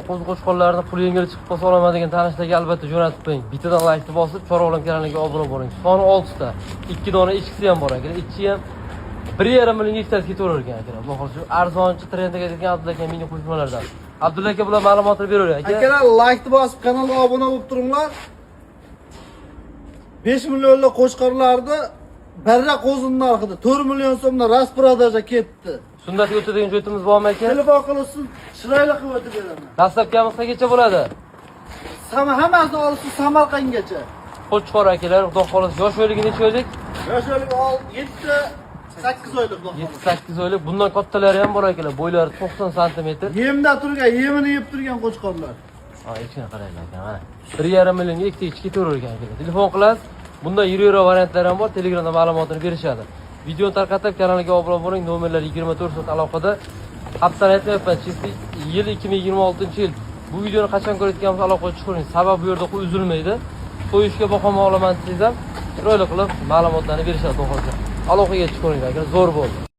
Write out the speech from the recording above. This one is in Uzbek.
Qo'zi qo'chqorlarni puli yengil chiqib qolsa olaman degan tanishlarga albatta jo'natib qo'ying. Bittadan laykni bosib, Chorva olam kanaliga obuna bo'ling. Soni 6 ta. 2 dona echkisi ham bor akalar. Echki ham 1,5 millionga ikkitasi ketaverar ekan akalar. Xudo xohlasa, shu arzonchi trendga ketgan Abdulla aka mini qo'shmalardan. Abdulla aka, bular ma'lumotini beravering, aka. Akalar, laykni bosib, kanalga obuna bo'lib turinglar. 5 millionlik qo'chqorlarni birra qo'zini narxida 4 million so'mdan распродажа ketdi. Sunnatga o'tadigan jo'timiz bormi, aka? Telefon qilsin, chiroyli qilib o'tib beraman. Dastlabkimiz qayergacha bo'ladi? Sama hammasini olsin Samarqandgacha. Qo'chqor akalar, xudo xohlasa, yosh oyligi necha oylik? Yosh oylik 7 8 oylik, xudo xohlasa. 7-8 oylik. Bundan kattalari ham bor akalar. Bo'ylari 90 santimetr. Yemda turgan, yemini yeb turgan qo'chqorlar. Ha, echkini qaranglar aka, mana. 1,5 millionga ikkita echki ketaverar ekan akalar. Telefon qilasiz. Bundan yiroq variantlari ham bor. Telegramda ma'lumotini berishadi. Videoni tarqatib, kanaliga obuna bo'ling. Nomerlar 24 soat aloqada. Haftani aytmayapman, чисто yil 2026-yil. Bu videoni qachon ko'rayotgan bo'lsa, aloqaga chiqavering. Sabab bu yerda uzilmaydi. So'yishga boqolmay olaman desangiz ham chiroyli qilib ma'lumotlarni berishadi, to'g'risi. Aloqaga chiqavering aka, zo'r bo'ldi.